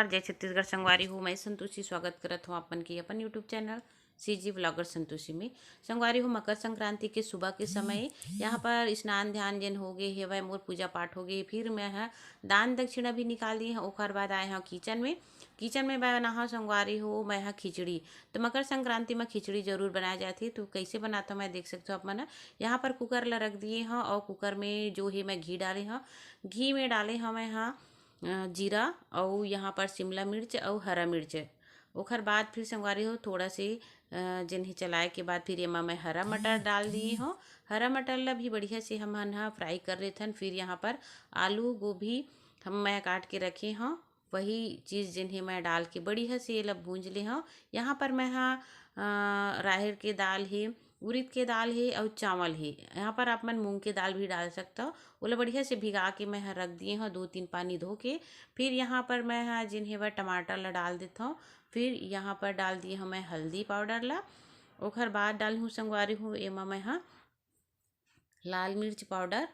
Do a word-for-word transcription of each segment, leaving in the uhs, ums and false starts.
जय छत्तीसगढ़ संगवारी हो, मैं संतोषी स्वागत करत हूँ आप मन के अपन YouTube channel CG vlogger Santoshi में। संगवारी हो, मकर संक्रांति के सुबह के समय यहाँ पर स्नान ध्यान जेन हो गे हेवय, मोर पूजा पाठ हो गे, फिर मैं ह दान दक्षिणा भी निकाल दिए हूँ। ओकर बाद आए हूँ किचन में। किचन में बनाहूँ संगवारी हो मैं ह खिचड़ी। तो मकर संक्रांति में खिचड़ी जरूर बनाए जाथे। तो कैसे बनाता मैं देख सकते हो आप मन। यहाँ पर कुकर ला रख दिए हूँ और कुकर में जो है मैं घी डाले हूँ। घी में डाले हूँ मैं ह अ, जीरा अउ यहाँ पर शिमला मिर्च अउ हरा मिर्च। ओखर बाद फिर संगवारी हो थोड़ा से अ, जेन हे चलाए के बाद फिर एमा मैं हरा मटर डाल दिए हूँ। हरा मटर ला भी बढ़िया से हमन ह फ्राई कर लेथन। फिर यहाँ पर आलू गोभी हम मैं काट के रखे हूँ, वही चीज़ जेन हे मैं डाल के बढ़िया से एला भूंज ले हूँ। यहाँ पर मैं ह अ, राहेर के दाल हे, उरिद के दाल हे अउ चावल हे। यहाँ पर आप मन मूंग के दाल भी डाल सकता हो। ओला बढ़िया से भिगा के मैं ह रख दिए हूँ दो तीन पानी धो के। फिर यहाँ पर मैं ह जेन हेवय टमाटर ला डाल देथव। फिर यहाँ पर डाल दिए हूँ मैं हल्दी पाउडर ला। ओखर बाद डाली हूँ संगवारी हो एमा मैं ह लाल मिर्च पाउडर।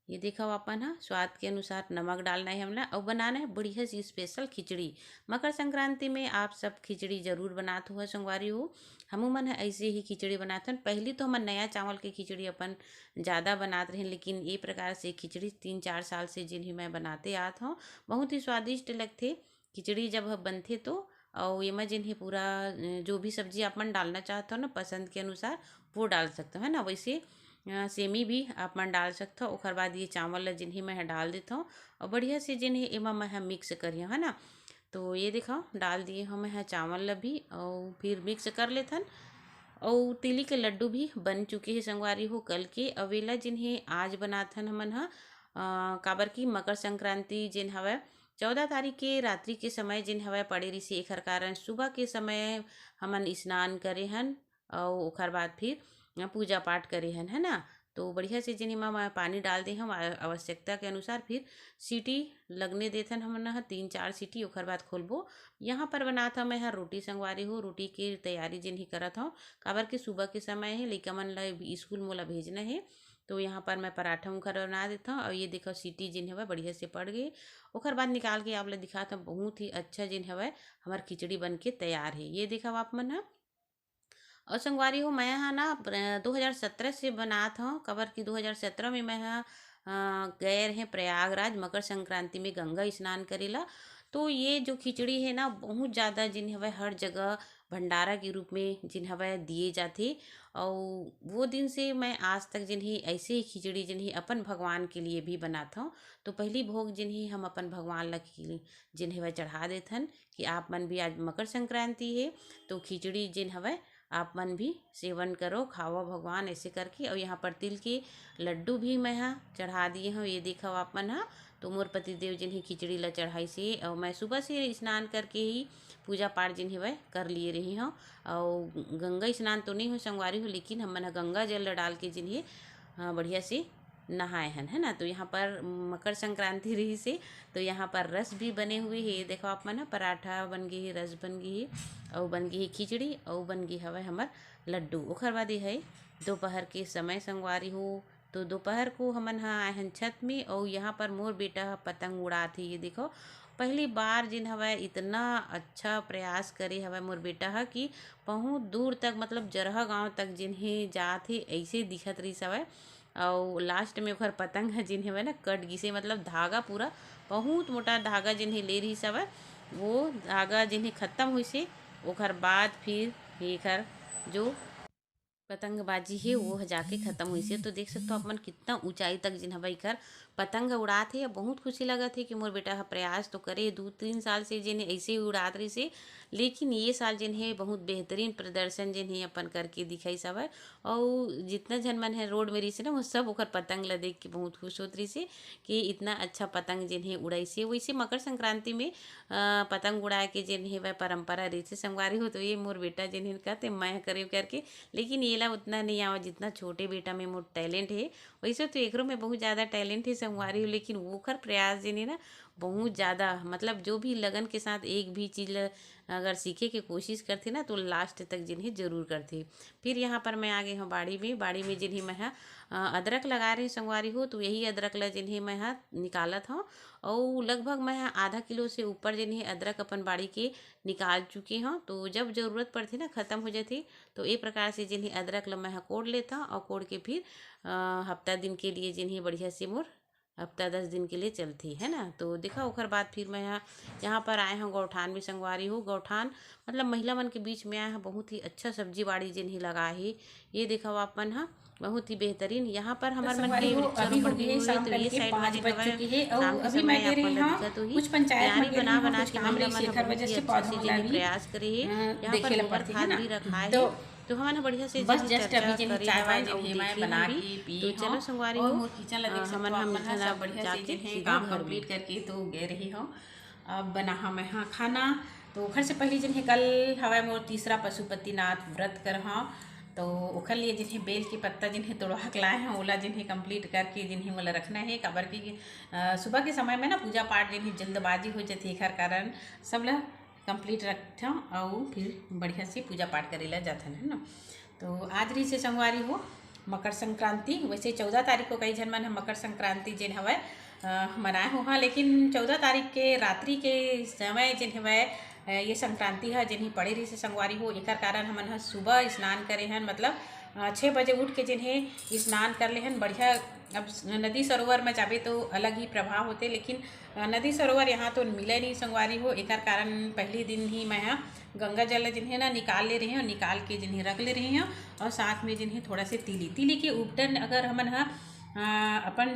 ये देखव अपन ह स्वाद के अनुसार नमक डालना है हमला अउ बनाना है बढ़िया सी स्पेशल खिचड़ी। मकर संक्रांति में आप सब खिचड़ी जरूर बनात हो संगवारी हो। हमू मन ह ऐसे ही खिचड़ी बनाथन। पहली तो हमन नया चावल के खिचड़ी अपन ज़्यादा बनात रहें, लेकिन ये प्रकार से खिचड़ी तीन चार साल से जेन हे मैं बनाते आत हूँ, बहुत ही स्वादिष्ट लगथे। खिचड़ी जब ह बनथे तो, अउ एमा जेन हे पूरा अ, जो भी सब्जी आप मन डालना चाहत हो ना पसंद के अनुसार, वो डाल सकते हो, है ना। वैसे अ, सेमी भी आप मन डाल सकते हो। ओखर बाद ये चावल ला जेन हे मैं ह डाल देथव अउ बढ़िया से जेन हे एमा मैं ह मिक्स करियो, है ना। तो ये देखो डाल दिए हूँ मैं ह चावल ला भी अउ फिर मिक्स कर लेथन। अउ तिली के लड्डू भी बन चुके हे संगवारी हो कल के। अउ एला जेन हे आज बनाथन हमन ह अ, काबर कि मकर संक्रांति जेन हवय चौदह तारीख के रात्रि के समय जेन हवय पड़े रिहिसे, एखर कारण सुबह के समय हमन स्नान करे हन अउ ओखर बाद फिर पूजा पाठ करे हन, है ना। तो बढ़िया से जेन एमा मैं पानी डाल दे हव आ-, आवश्यकता के अनुसार। फिर सीटी लगने देथन हमन ह तीन चार सीटी, ओखर बाद खोलबो। यहाँ पर बनात हव मैं ह रोटी संगवारी हो, रोटी के तैयारी जेन ही करत हव, काबर के सुबह के समय हे, लइका मन ला भी स्कूल मोला भेजना हे। तो यहाँ पर मैं पराठा उखर बना देथव अउ ये देखो सीटी जेन हवय बढ़िया से पड़ गे। ओखर बाद निकाल के आप ला दिखात हव, बहुत ही अच्छा जेन हवय हमर खिचड़ी बन के तैयार हे। ये देखव आप मन ह। अउ संगवारी हो, मैं ह ना प्र-, दो हज़ार सत्रह से बनात हव, काबर कि दो हज़ार सत्रह में मैं ह अ, गए रहें प्रयागराज मकर संक्रांति में गंगा स्नान करे ला। तो ये जो खिचड़ी हे ना बहुत ज़्यादा जेन हवय हर जगह भंडारा के रूप में जेन हवय दिए जाथे। अउ वो दिन से मैं आज तक जेन हे ऐसे ही खिचड़ी जेन हे अपन भगवान के लिए भी बनात हव। तो पहली भोग जेन हे हम अपन भगवान ला खि-, जेन हवय चढ़ा देथन कि आप मन भी आज मकर संक्रांति हे तो खिचड़ी जेन हवय आप मन भी सेवन करो, खावो भगवान ऐसे करके। अउ यहाँ पर तिल के लड्डू भी मैं ह चढ़ा दिए हव। ये देखव आप मन ह, तो मोर पतिदेव जेन हे खिचड़ी ला चढ़ाइस हे अउ मैं सुबह से स्नान करके ही पूजा पाठ जेन हवय कर लिए रही हव। अउ गंगा स्नान तो नहीं हो संगवारी हो, लेकिन हमन ह गंगा जल ला डाल के जेन हे, अ, बढ़िया से नहाए हन, है ना। तो यहाँ पर मकर संक्रांति रहिस हे, तो यहाँ पर रस भी बने हुए हे। ये देखो आप मन ह, पराठा बन गे हे, रस बन गे हे, अउ बन गे हे खिचड़ी, अउ बन गे हवय हमर लड्डू। ओखर बाद ये है दोपहर के समय संगवारी हो, तो दोपहर को हमन ह आए हन छत में, अउ यहाँ पर मोर बेटा ह पतंग उड़ात हे। ये देखो, पहली बार जेन हवय इतना अच्छा प्रयास करे हवय मोर बेटा ह कि बहुत दूर तक, मतलब जरहा गांव तक जेन हे जात हे, ऐसे दिखत रहिस हवय। अउ लास्ट में ओखर पतंग ह जेन हवय ना कट गिस हे, मतलब धागा पूरा बहुत मोटा धागा जेन हे ले रहिस हवय, वो धागा जेन हे खत्म होइस हे। ओखर बाद फिर एखर जो पतंगबाजी हे वो ह जाके खत्म होइस हे। तो देख सकते हो आप मन कितना ऊंचाई तक जेन हवय एखर पतंग उड़ात हे। बहुत खुशी लगत हे कि मोर बेटा ह प्रयास तो करे, दू तीन साल से जेन हे ऐसे ही उड़ात रहिस हे, लेकिन ये साल जेन हे बहुत बेहतरीन प्रदर्शन जेन हे अपन करके दिखाइस हवय। अउ जितना झन मन हे रोड में रहिस हे ना, वो सब ओकर पतंग ला देख के बहुत खुश होत रहिस हे कि इतना अच्छा पतंग जेन हे उड़ाइस हे। वैसे मकर संक्रांति में अ, पतंग उड़ाए के जेन हे वह परंपरा रहिस हे संगवारी हो। तो ये मोर बेटा जेन हे कहते मैं ह करे करके, लेकिन ये ला उतना नहीं आवा जितना छोटे बेटा में मोर टैलेंट हे। वैसे तो एकरो में बहुत ज़्यादा टैलेंट हे संगवारी हो, लेकिन ओखर प्रयास जेन हे ना बहुत ज़्यादा, मतलब जो भी लगन के साथ एक भी चीज़ ल अगर सीखे के कोशिश करथे ना, तो लास्ट तक जिन्हें जरूर करथे। फिर यहाँ पर मैं आ गई हूँ बाड़ी में। बाड़ी में जिन्हें मैं ह, अ, अदरक लगा रही हूँ संगवारी हो, तो यही अदरक ला जिन्हें मैं ह निकालत हूँ। और लगभग मैं ह आधा किलो से ऊपर जिन्हें अदरक अपन बाड़ी के निकाल चुके हूँ। तो जब जरूरत पड़थे ना, खत्म हो जाथे, तो ए प्रकार से जिन्हें अदरक ला मैं ह कोड़ लेता हूँ और कोड़ के फिर, अ, हफ्ता दिन के लिए जिन्हें बढ़िया से मोर हफ्ता दस दिन के लिए चलती है ना। तो देखा, ओकर बाद फिर मैं यहाँ, यहाँ पर आए हूँ गौठान में संगवारी हो। गौठान मतलब महिला मन के बीच में आए हैं, बहुत ही अच्छा सब्जी बाड़ी जिन्हें लगा है। ये देखा आप मन ह, बहुत ही बेहतरीन। यहाँ पर हमारे मन के रिक्शा पड़ी हुई है, तो ये साइड में जिन्हें शाम के समय आप मन ला दिखत होही, कुछ पंचायत तैयारी बना बना के महिला मन ह बहुत ही अच्छा से जिन्हें प्रयास करे है। यहाँ पर गोबर खाद भी रखा है। तो हमन ह बढ़िया से बस जस्ट अभी जिन्हें चाय वाय जिन्हें मैं बना के पी, तो चलो संगवारी हो, हमन ह मिलथन अब जाके सीधा घर में। करके तो गए रही हूँ। अब बनाहा मैं हा खाना। तो ओखर से पहले जिन्हें कल हवय मोर तीसरा पशुपतिनाथ व्रत कर हाँ, तो ओखर लिए जिन्हें बेल के पत्ता जिन्हें तोड़वा के लाए हैं, ओला जिन्हें कंप्लीट करके जिन्हें मोला रखना है, काबर कि अ, सुबह के समय में ना पूजा पाठ जिन्हें जल्दबाजी हो जाती है, एखर कारण सब ला कंप्लीट रखथन अउ फिर बढ़िया से पूजा पाठ करे ला जाथन, है ना। तो आज रही से संगवारी हो मकर संक्रांति। वैसे चौदह तारीख को कई झन मन ह मकर संक्रांति जेन हवय, अ, मनाए हो हा, लेकिन चौदह तारीख के रात्रि के समय जेन हवय, अ, ये संक्रांति ह जेन ही पड़े रही से संगवारी हो, एकर कारण हमन ह सुबह स्नान करे हन, मतलब, अ, छः बजे उठ के जेन हे स्नान कर ले हन। बढ़िया, अब स-, नदी सरोवर में जाबे तो अलग ही प्रभाव होते, लेकिन अ, नदी सरोवर यहाँ तो मिले नहीं संगवारी हो, एकर कारण पहली दिन ही मैं ह गंगा जल जिन्हें ना निकाल ले रही हूँ, निकाल के जिन्हें रख ले रही हूँ और साथ में जिन्हें थोड़ा से तिली, तिली के उपटन अगर हमन ह, अ, अपन,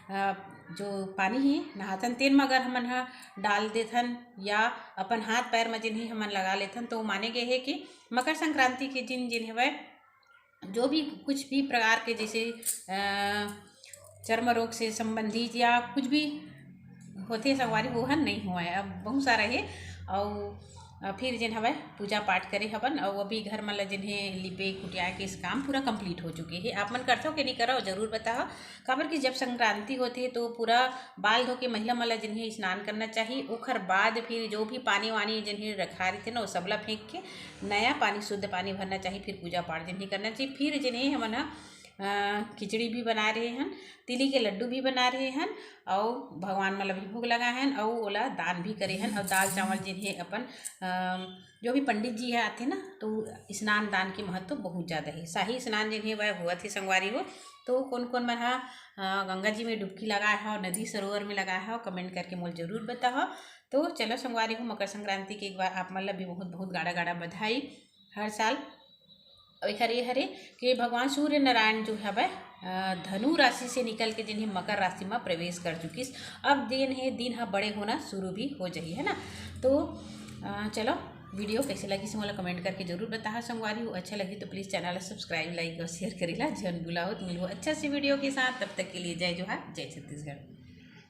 अ, जो पानी ही नहाथन तेन में अगर हमन ह डाल देथन या अपन हाथ पैर में जिन्हें हमन लगा लेथन, तो माने गए है कि मकर संक्रांति के दिन जिन हवय जो भी कुछ भी प्रकार के जैसे, अ, चर्म रोग से संबंधित या कुछ भी होथे संगवारी, वो हर नहीं हुआ है। अब बहुत सारा है। और, अ, फिर जिन हवय पूजा पाठ करे हवन और वो भी घर मन ला जिन्हें लिपे कुटिया के इस काम पूरा कंप्लीट हो चुके हैं। आप मन करथो कि नहीं करो, जरूर बताओ। काबर कि जब संक्रांति होती है तो पूरा बाल धो के महिला मन ला जिन्हें स्नान करना चाहिए। ओखर बाद फिर जो भी पानी वानी जिन्हें रखा रही थे ना, वो सबला फेंक के नया पानी, शुद्ध पानी भरना चाहिए। फिर पूजा पाठ जिन्हें करना चाहिए। फिर जिन्हें हमन ह, अ, खिचड़ी भी बना रहे हन, तिली के लड्डू भी बना रहे हन और भगवान मन ला भी भोग लगाए हन और ओला दान भी करे हन। और दाल चावल जिन्हें अपन, अ, जो भी पंडित जी है आते ना, तो स्नान दान के महत्व बहुत ज़्यादा है। शाही स्नान जिन्हें वह हुआ थे संगवारी हो, तो कौन कौन मन ह, अ, गंगा जी में डुबकी लगाए हो, नदी सरोवर में लगाए हो, कमेंट करके मोल जरूर बताओ। तो चलो संगवारी हो, मकर संक्रांति के एक बार आप मन ला भी बहुत बहुत गाड़ा गाड़ा बधाई। हर साल एखर ये हरे कि भगवान सूर्य नारायण जो हवय, अ, धनु राशि से निकल के जिन्हें मकर राशि में प्रवेश कर चुकिस, अब दिन हे, दिन ह बड़े होना शुरू भी हो जाही, है ना। तो, अ, चलो, वीडियो कैसे लगी से मोला कमेंट करके जरूर बताहा संगवारी हो। अच्छा लगी तो प्लीज चैनल ला सब्सक्राइब, लाइक और शेयर करेला झन भुलाओ। तो मिलबो अच्छा से वीडियो के साथ, तब तक के लिए जय जोहार, जय छत्तीसगढ़।